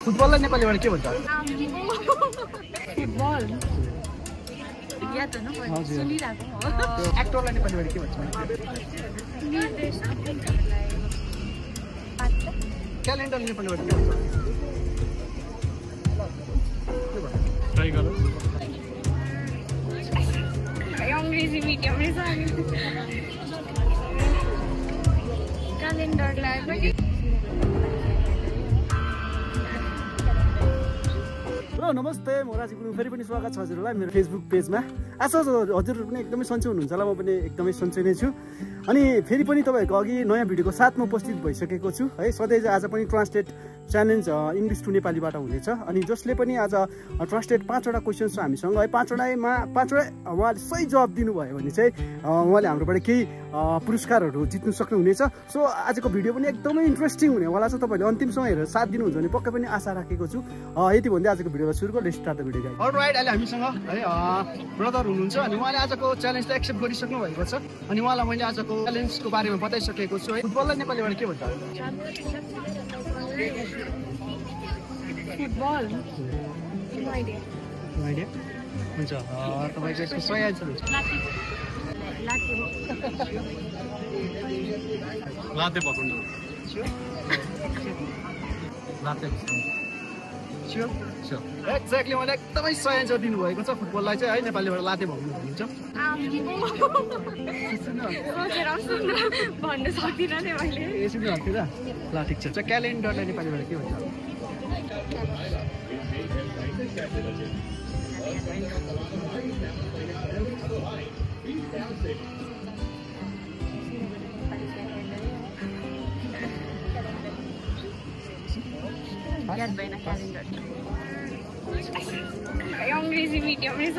फुटबललाई नेपालीबाट के भन्छ? फुटबल याद न सुनिरहेको एक्टरलाई नेपालीबाट के भन्छ? क्यालेन्डर नेपालीबाट के भन्छ? ट्राई गर। अंग्रेजी मिडियममै छ क्यालेन्डरलाई पनि। हेलो नमस्ते, म राजीव गुरुङ। फेरि पनि स्वागत छ हजुरहरूलाई मेरो फेसबुक पेजमा। आशा छ हजुरहरू पनि एकदमै सन्चै हुनुहुन्छ होला, म पनि एकदमै सन्चै नै छु। अनि फेरि पनि तपाईँहरूको अघि नयाँ भिडियोको साथमा उपस्थित भइसकेको छु है। सधैँ आज पनि ट्रान्सलेट च्यालेन्ज इङ्ग्लिस टु नेपालीबाट हुनेछ। अनि जसले पनि आज ट्रान्सलेट 5वटा क्वेसन छ हामीसँग है, 5वटा उहाँले सही जवाब दिनुभयो भने चाहिँ उहाँले हाम्रोबाट केही पुरस्कारहरू जित्नु सक्नुहुनेछ। सो आजको भिडियो पनि एकदमै इन्ट्रेस्टिङ हुनेवाला छ। तपाईँले अन्तिमसम्म हेरेर साथ दिनुहुन्छ भने पक्कै पनि आशा राखेको छु। यति भन्दै आजको भिडियोलाई सुरु गरौँ। Let's start the video guys. All right, अहिले हामीसँग है ब्रदर हुनुहुन्छ अनि उहाँले आजको च्यालेन्जलाई एक्सेप्ट गरिसक्नु भएको छ। अनि उहाँलाई मैले आजको च्यालेन्जको बारेमा बताइसकेको छु है। फुटबललाई नेपालीबाट के भन्छ? फुटबल आइडिया हुन्छ। तपाईँको यसको सही एन्सर हुन्छ लाते पकाउनु। एक्ज्याक्टली मैले एकदमै सही एन्सर दिनुभएको छ। फुटबललाई चाहिँ है नेपालीबाट लाते भगाउनु भनिन्छ। भन्नु सक्दिनँ नि मैले। यसो भन्थ्यो र। ल ठिक छ। क्यालेन्डरलाई नेपालीबाट के भन्छ? याद भएन क्यालेन्डर। अंग्रेजी मिडियममै छ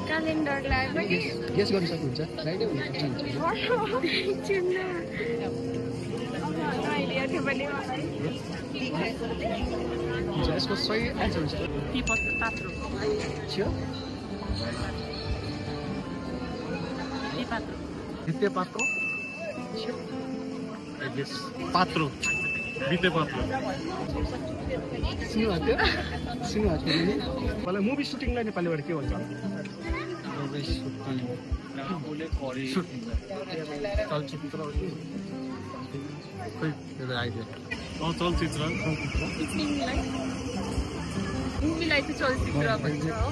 क्यालेन्डरलाई पनि। गेस गर्न सक्नुहुन्छ? राइटै हुन्छ। यसको सही एन्सर हुन्छ द्वितीय पात्रो। पात्रो बिते पात्रो सुन्नु मुभी सुटिङलाई नेपालीबाट के भन्छ? चलचित्र मुभीलाई चाहिँ चलचित्र भन्छ हो।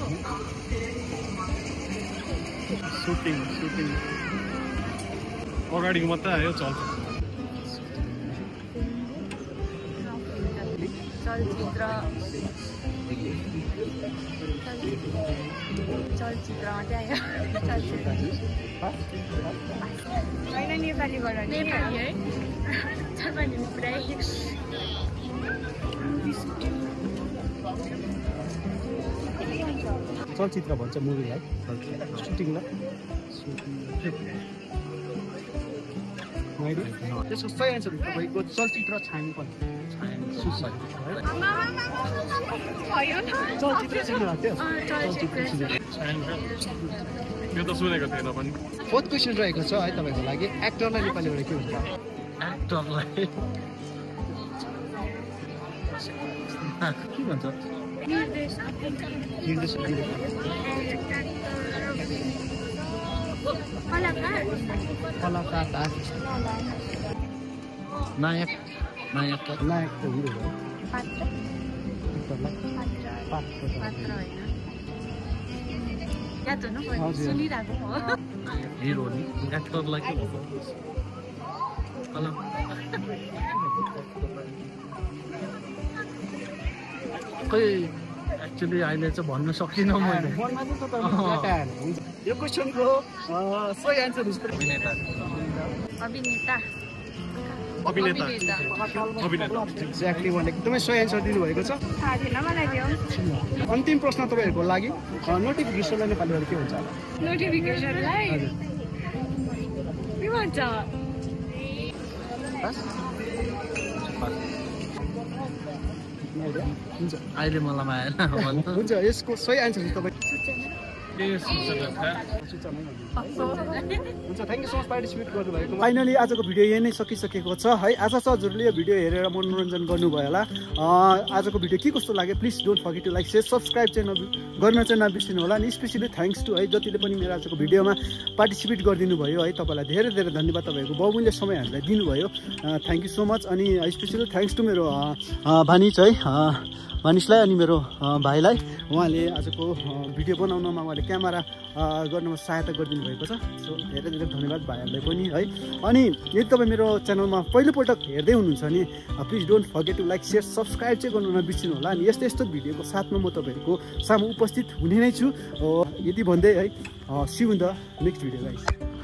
सुटिङ अगाडिको मात्रै आयो चलचित्र। चलचित्रमा चाहिँ आयो चलचित्र होइन नेपालीबाट नेपाली है जापानी पुरै चलचित्र भन्छ मुभीलाई। सुटिङलाई त्यसको सही एन्सर तपाईँको चलचित्र छायाङ्कन। यो त सुनेको थिएन पनि। फोर्थ क्वेसन रहेको छ है तपाईँको लागि। एक्टरलाई नेपालीबाट के भन्छ? एक्टरलाई के भन्छ? कलाकार नायक त हिरो हो। सुनिरहेको हिरो नि एक्टरलाई के भन्छ? खै एक्चुअली अहिले चाहिँ भन्न सकिनँ मैले। यो क्वेसनको सही एन्सर हुन्छ अभिनेता। एक्ज्याक्टली उहाँले एकदमै सही एन्सर दिनुभएको छ। अन्तिम प्रश्न तपाईँहरूको लागि। नोटिफिकेसनलाई नेपालीबाट के भन्छ? नोटिफिकेसनलाई के भन्छ? अहिले मलाई आएन। हुन्छ, यसको सही एन्सर चाहिँ तपाईँ सूचना हुन्छ thank you so much participate गर्नुभएको फाइनली आजको भिडियो यही नै सकिसकेको छ है आशा छ हजुरले यो भिडियो हेरेर मनोरञ्जन गर्नुभयो होला आजको भिडियो के कस्तो लाग्यो please don't forget to like share subscribe चाहिँ गर्न चाहिँ नबिर्सिनु होला अनि स्पेसली थ्याङ्क्स टु है जतिले पनि मेरो आजको भिडियोमा पार्टिसिपेट गरिदिनु भयो है तपाईँलाई धेरै धेरै धन्यवाद तपाईँको बहुमूल्य समय हामीलाई दिनुभयो थ्याङ्क यू सो मच अनि स्पेसली थ्याङ्क्स टु मेरो भानिज है मानिसलाई अनि मेरो भाइलाई उहाँले आजको भिडियो बनाउनमा उहाँले क्यामेरा गर्नमा सहायता गरिदिनु भएको छ सो धेरै धेरै धन्यवाद भाइहरूलाई पनि है अनि यदि तपाईँ मेरो च्यानलमा पहिलोपटक हेर्दै हुनुहुन्छ भने please don't forget to like share subscribe चाहिँ गर्नु नबिर्सिनु होला अनि यस्तो यस्तो भिडियोको साथमा म तपाईँहरूको सामु उपस्थित हुने नै छु यति भन्दै है see you in the next video guys